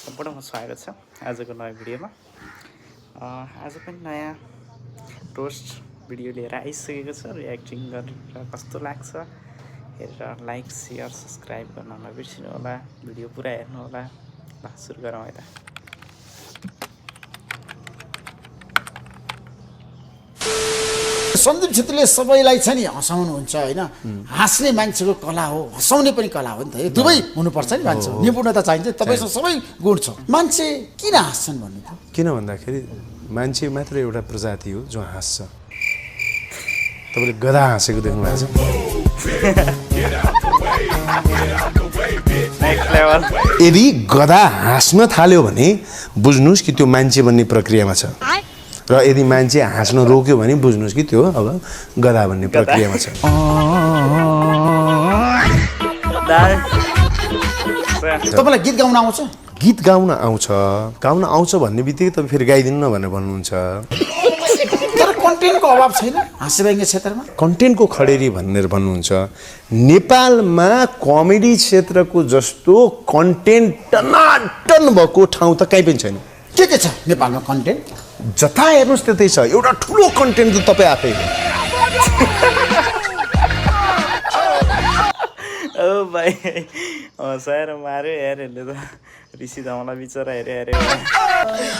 सम्पूर्णमा स्वागत छ आजको नयाँ भिडियोमा। आज पनि नयाँ रोस्ट भिडियो लिएर आइसकेको छ। रियाक्टिङ गरेर कस्तो लाग्छ हेरेर लाइक सेयर सब्सक्राइब गर्न नबिर्सिनु होला। भिडियो पुरा हेर्नु होला। ल सुरु गरौँ है त। सन्दीप छेत्रीले सबैलाई छ नि हँसाउनुहुन्छ होइन। हाँस्ने मान्छेको कला हो, हँसाउने पनि कला हो नि त। यो दुवै हुनुपर्छ नि मान्छे। निपुणता चाहिन्छ। तपाईँसँग सबै गुण छ। मान्छे किन हाँस्छन् भन्नु त? किन भन्दाखेरि मान्छे मात्र एउटा प्रजाति हो जो हाँस्छ। तपाईँले गधा हाँसेको देख्नु भएको छ? यदि गधा हाँस्न थाल्यो भने बुझ्नुहोस् कि त्यो मान्छे बन्ने प्रक्रियामा छ, र यदि मान्छे हाँस्न रोक्यो भने बुझ्नुहोस् कि त्यो अब गधा भन्ने प्रक्रियामा छ। तपाईँलाई गीत गाउन आउँछ? गीत गाउन आउँछ भन्ने बित्तिकै तपाईँ फेरि गाइदिनु न भनेर भन्नुहुन्छ। तर कन्टेन्टको अभाव छैन हाँस्यव्यङ्ग्य क्षेत्रमा? कन्टेन्टको खडेरी भनेर भन्नुहुन्छ। नेपालमा कमेडी क्षेत्रको जस्तो कन्टेन्ट टनाटन भएको ठाउँ त कहीँ पनि छैन। के छ नेपालमा कन्टेन्ट? जता हेर्नुहोस् त्यतै छ। एउटा ठुलो कन्टेन्ट त तपाईँ आफै ओ भाइ हँसाएर मार्यो यार यसले त। ऋषि धमला बिचरा हेरे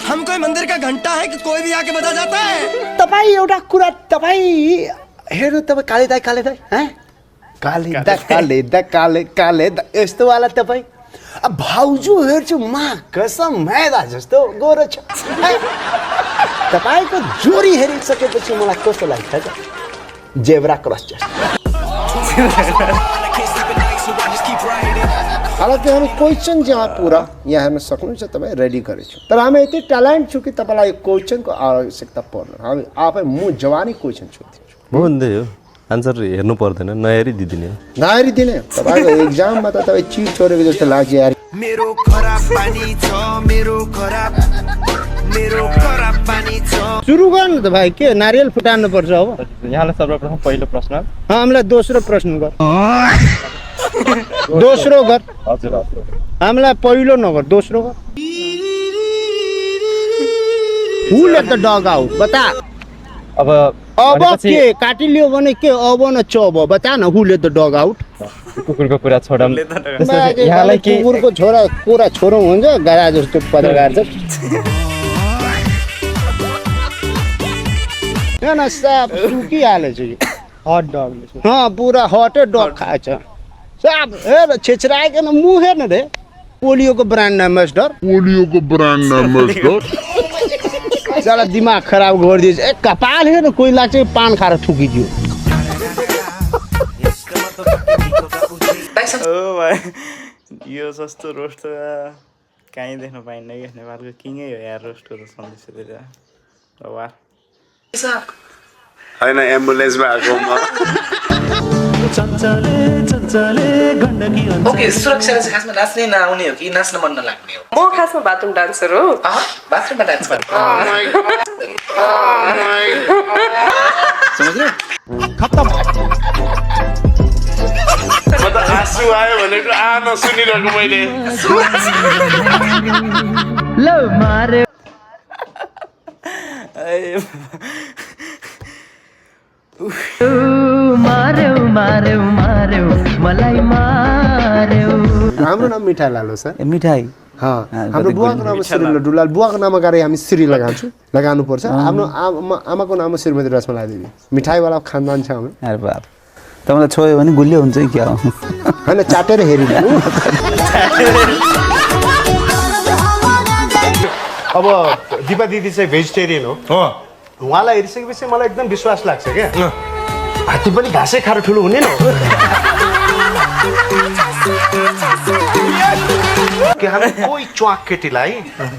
हम कोई मंदिर का घंटा है कि कोई भी आके बजा जाता है। तपाईँ एउटा कुरा तपाईँ हेर्नु, तपाईँ काले दाई काले दा यस्तो वाला तपाईँ भाउजू हेर्छु मा कसम मैदा जस्तो गोरो छ। तपाईँको जोरी हेरिसकेपछि मलाई कस्तो लाग्छ त? जेब्रा क्रस जस्तो। हालांकि हामी क्वेश्चन जहाँ पुरा यहाँ हेर्न सक्नुहुन्छ, तपाईँ रेडी गरेछु। तर हामी यति ट्यालेन्ट छु कि तपाईँलाई क्वेश्चनको आवश्यकता पर्दैन। हामी आफै म जवानी क्वेश्चन सोधिदिन्छु। म भन्दै हो आन्सर हेर्नु पर्दैन, नहेरी दिदिने। नहेरी दिने तपाईँको एक्जाममा त तपाईँ चिट छोडेको जस्तो लाग्छ यार। मेरो खराब पानी छ। सुरु गर्नु त भाइ। के नारियल फुटाउनु पर्छ अब? यहाँलाई सर्वप्रथम पहिलो प्रश्न। हामीलाई दोस्रो प्रश्न गर। दोस्रो गर। हजुर हामीलाई पहिलो नगर, दोस्रो गर। Who let the dog out? बता। अब के काटी लियो भने के अब न चब बता न। Who let the dog out? कुकुरको कुरा छोडम। यहाँलाई के कुकुरको छोरा कुरा छोरो हुन्छ गरा जस्तो पत्रकार छ। न साफ सुकिहालेछ यो हट डग। पुरा हटै डग खाएछ साफ। हेर छेछराइकन मुख हेर्न रे। पोलियोको ब्रान्ड एम्बेसडर। साला दिमाग खराब गरिदिएछ। कपाल हेर्न कोही लाग्छ पान खाएर थुकिदियो। ओ भाइ यो जस्तो रोस्ट त कहीँ देख्न पाइन्न कि। नेपालको किङै हो यार रोस्टको त सन्देश दिएर। वाह होइन एम्बुलेन्समा आएको म। ओके, सुरक्षाले चाहिँ खासमा नाच्ने नआउने हो कि नाच्न मन नलाग्ने हो? म खासमा बाथरुम डान्सर हो। बाथरुममा डान्स गर्नु म त आँसु आयो भनेको नसुनिरहेको मैले। हाम्रो नाम मिठाई लालो सर। मिठाई हाम्रो बुवाको नाम श्री डुलाल। बुवाको नाम अगाडि हामी श्री लगाउनु पर्छ। हाम्रो आमाको नाम श्रीमती रश्मला देवी। मिठाईवाला खानदान छ हाम्रो। अरे बाप, तपाईँलाई छोयो भने गुलियो हुन्छ कि क्या हो? होइन चाटेर हेरिदिनु। अब दिपा दिदी चाहिँ भेजिटेरियन हो। उहाँलाई हेरिसकेपछि मलाई एकदम विश्वास लाग्छ क्या। हात्ती पनि घाँसै खाएर ठुलो हुने न। हामी कोही च्वाक केटीलाई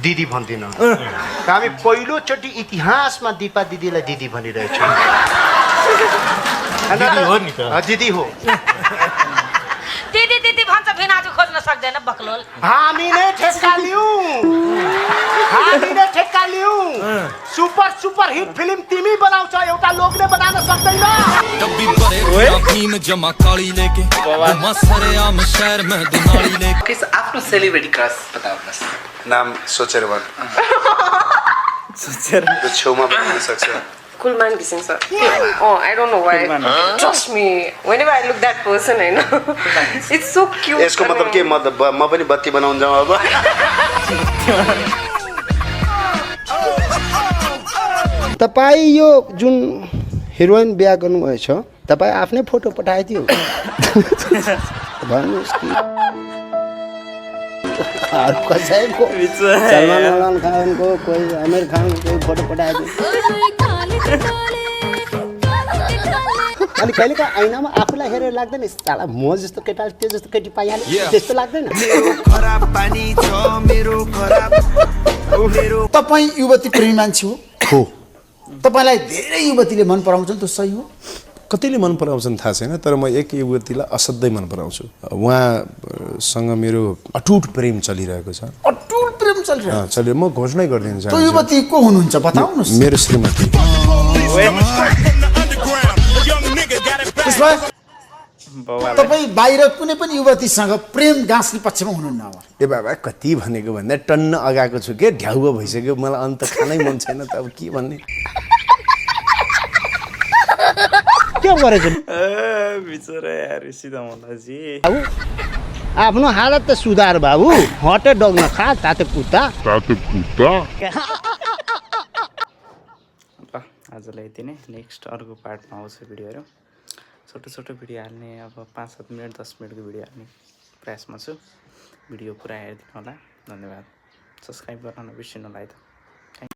दिदी भन्दैनौँ। हामी पहिलोचोटि इतिहासमा दिपा दिदीलाई दिदी भनिरहेछौँ। दिदी हो नि त। दिदी हो। दिदी भन्छ भिनाजु खोज्न सक्दैन बक्लोल हामीले ठेक्का लियौँ सुपर सुपर हिट फिल्म तिमी बनाउँछ एउटा लोकले बनाउन सक्दैन डब्बी भरे अफीम जमा काली लेके मसरे आम शहर में दुनाली लेके किस आफ्नो सेलिब्रिटी क्रस बताउनुहोस् नाम सोचेर भन सोचेर त्यो छेउमा बनाउन सक्छ Kulman Gising sir. Oh, I don't know why. Trust me, whenever I look that person, I know. It's so cute. यसको मतलब के म पनि बत्ती बनाउन जाउँ अब तपाईँ यो जुन हिरोइन बिहा गर्नुभएछ तपाईँ आफ्नै फोटो पठाइदियो भन्नुहोस् कि कसैको सलमान खानको कोही आमिर खानको कोही फोटो पठाइदियो अनि कहिलेका ऐनामा आफूलाई हेरेर लाग्दैन साला म जस्तो केटाले त्यो जस्तो केटी पाइहाल्यो त्यस्तो लाग्दैन तपाईँ युवती प्रेमी मान्छे हो तपाईँलाई धेरै युवतीले मन पराउँछन् त्यो सही हो कतिले मन पराउँछन् थाहा छैन तर म एक युवतीलाई असाध्यै मन पराउँछु उहाँसँग मेरो अटुट प्रेम चलिरहेको छ अटुट प्रेम चलिरहेको म घोषणै गरिदिन त्यो चाहन्छु युवती को हुनुहुन्छ बताउनुहोस् मेरो श्रीमती तपाईँ बाहिर कुनै पनि युवतीसँग प्रेम गाँस्ने पक्षमा हुनुहुन्न अब ए बाबा कति भनेको भन्दा टन्न अगाएको छु के ढ्याउको भइसक्यो मलाई अन्त खानै मन छैन त अब के भन्ने के गरेछ बिचरा यार सिधा मलाई बाबु आफ्नो हालत त सुधार बाबु हटे डग नखा ताते कुत्ता ल आजलाई यति नै नेक्स्ट अर्को पार्टमा आउँछ भिडियोहरू छोटो छोटो भिडियो हाल्ने अब 5-7 मिनट 10 मिनटको भिडियो हाल्ने प्रयासमा छु भिडियो पुरा हेरिदिनु होला धन्यवाद सब्सक्राइब गर्न नबिर्सिनु होला है त